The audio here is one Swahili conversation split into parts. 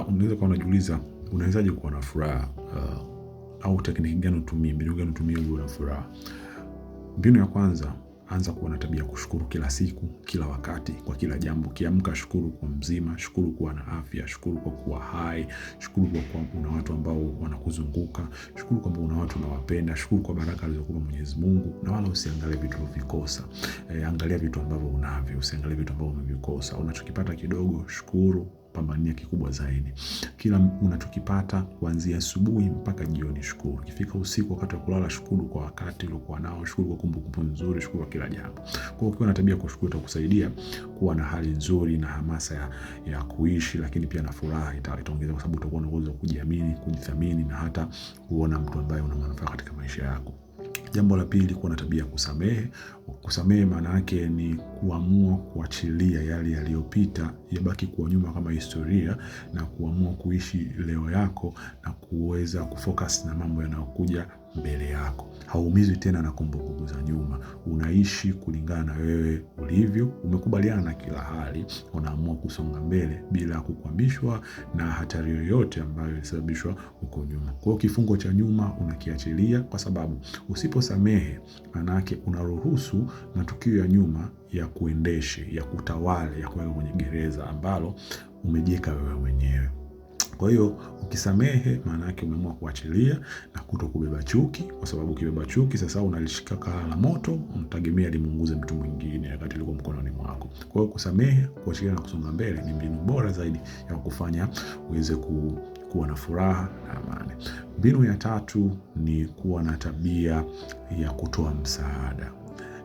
Unaweza kuwa unajiuliza unawezaje kuwa na furaha, au tekniki gani utumie, mbinu gani utumie uwe na furaha. Mbinu ya kwanza, anza kuwa na tabia ya kushukuru kila siku, kila wakati, kwa kila jambo. Ukiamka shukuru kwa mzima, shukuru kuwa na afya, shukuru kwa kuwa hai, shukuru kwa kuwa una watu ambao wanakuzunguka, shukuru kwamba una watu unawapenda, shukuru kwa baraka alizokupa Mwenyezi Mungu, na wala usiangalie vitu ulivyokosa. Angalia vitu ambavyo unavyo, usiangalie vitu ambavyo umevikosa. Unachokipata kidogo, shukuru, pambania kikubwa zaidi. Kila unachokipata kuanzia asubuhi mpaka jioni, shukuru. Ukifika usiku wakati wa kulala, shukuru kwa wakati uliokuwa nao, shukuru kwa kumbukumbu nzuri, shukuru kwa kila jambo. Kwa hiyo ukiwa na tabia kushukuru itakusaidia kuwa na hali nzuri na hamasa ya kuishi, lakini pia na furaha itaongezeka kwa sababu utakuwa na uwezo wa kujiamini, kujithamini na hata kuona mtu ambaye una manufaa katika maisha yako. Jambo la pili, kuwa na tabia ya kusamehe. Kusamehe maana yake ni kuamua kuachilia yale yaliyopita yabaki kuwa nyuma kama historia, na kuamua kuishi leo yako na kuweza kufocus na mambo yanayokuja mbele yako. Hauumizwi tena na kumbukumbu za nyuma. Unaishi kulingana na wewe ulivyo, umekubaliana na kila hali, unaamua kusonga mbele bila kukwamishwa na hatari yoyote ambayo ilisababishwa huko nyuma. Kwa hiyo kifungo cha nyuma unakiachilia, kwa sababu usiposamehe maana yake unaruhusu matukio ya nyuma ya kuendeshe, ya kutawale, ya kuweka kwenye gereza ambalo umejiweka wewe mwenyewe. Kwa hiyo ukisamehe maana yake umeamua kuachilia na kutokubeba chuki, kwa sababu ukibeba chuki sasa unalishika kaa la moto, unategemea limuunguze mtu mwingine wakati liko mkononi mwako. Kwa hiyo kusamehe, kuachilia na kusonga mbele ni mbinu bora zaidi ya kufanya uweze kuwa na furaha na amani. Mbinu ya tatu ni kuwa na tabia ya kutoa msaada,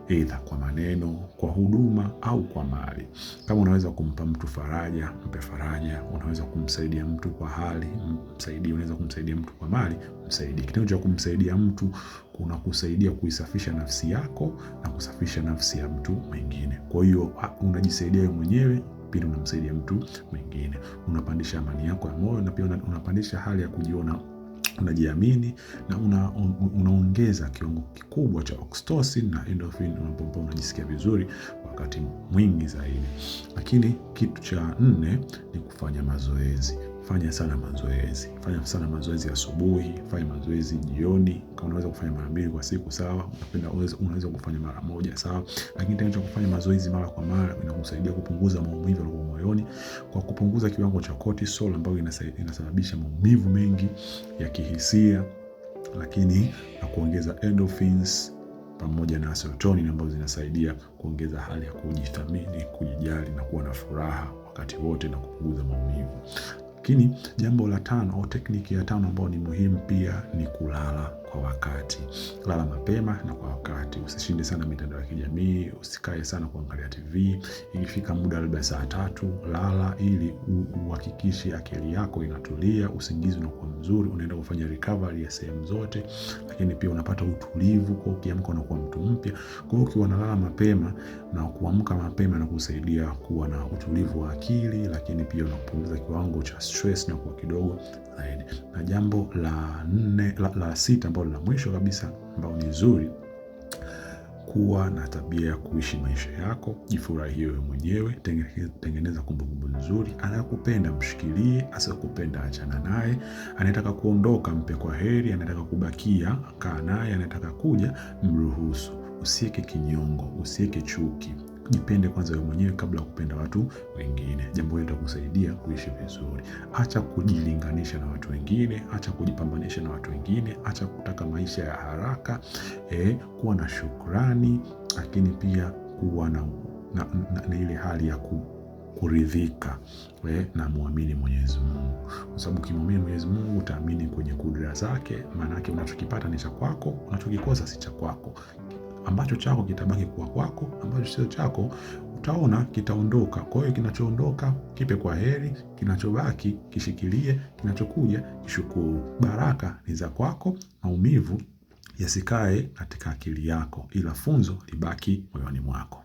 aidha kwa maneno, kwa huduma au kwa mali. Kama unaweza kumpa mtu faraja, mpe faraja. Unaweza kumsaidia mtu kwa hali, msaidie. Unaweza kumsaidia mtu kwa mali, msaidie. Kitendo cha kumsaidia mtu kuna kusaidia kuisafisha nafsi yako na kusafisha nafsi ya mtu mwingine. Kwa hiyo unajisaidia wewe mwenyewe, pili unamsaidia mtu mwingine. Unapandisha amani yako ya moyo na pia unapandisha hali ya kujiona unajiamini na unaongeza kiwango kikubwa cha oxytocin na endorphin, unapokuwa unajisikia vizuri wakati mwingi zaidi. Lakini kitu cha nne ni kufanya mazoezi. Fanya sana mazoezi. Fanya sana mazoezi asubuhi, fanya mazoezi jioni. Kama unaweza kufanya mara mbili kwa siku sawa, unaweza kufanya mara moja sawa. Lakini tendo cha kufanya mazoezi mara kwa mara inakusaidia kupunguza maumivu yaliyo moyoni kwa kupunguza kiwango cha cortisol ambayo inasababisha maumivu mengi ya kihisia, lakini na kuongeza endorphins pamoja na serotonin ambazo zinasaidia kuongeza hali ya kujithamini, kujijali na kuwa na furaha wakati wote na kupunguza maumivu. Lakini jambo la tano au tekniki ya tano ambayo ni muhimu pia ni kulala kwa wakati. Lala mapema na kwa wakati. Usishinde sana mitandao ya kijamii, usikae sana kuangalia TV. Ikifika muda labda saa 3, lala ili uhakikishe akili yako inatulia, usingizi unakuwa mzuri, unaenda kufanya recovery ya sehemu zote, lakini pia unapata utulivu kwa ukiamka unakuwa mtu mpya. Kwa hiyo ukiwa unalala mapema na kuamka mapema na kusaidia kuwa na utulivu wa akili, lakini pia unapunguza kiwango cha stress na kuwa kidogo zaidi. Na jambo la nne, la sita ambalo la mwisho kabisa ambalo ni zuri, kuwa na tabia ya kuishi maisha yako, jifurahie wewe mwenyewe, tengeneza kumbukumbu nzuri. Anayekupenda mshikilie, asiyekupenda achana naye, anayetaka kuondoka mpe kwa heri, anayetaka kubakia kaa naye, anayetaka kuja mruhusu. Usiweke kinyongo, usiweke chuki. Jipende kwanza wewe mwenyewe kabla ya kupenda watu wengine. Jambo hili litakusaidia kuishi vizuri. Acha kujilinganisha na watu wengine, acha kujipambanisha na watu wengine, acha kutaka maisha ya haraka. Kuwa na shukrani, lakini pia kuwa na ile hali ya kuridhika na muamini Mwenyezi Mungu. Kwa sababu ukimwamini Mwenyezi Mungu utaamini kwenye kudra zake, maana yake unachokipata ni cha kwako, unachokikosa si cha kwako. Ambacho chako kitabaki kuwa kwako, ambacho sio chako utaona kitaondoka. Kwa hiyo kinachoondoka kipe kwa heri, kinachobaki kishikilie, kinachokuja kishukuru. Baraka ni za kwako, maumivu yasikae katika akili yako, ila funzo libaki moyoni mwako.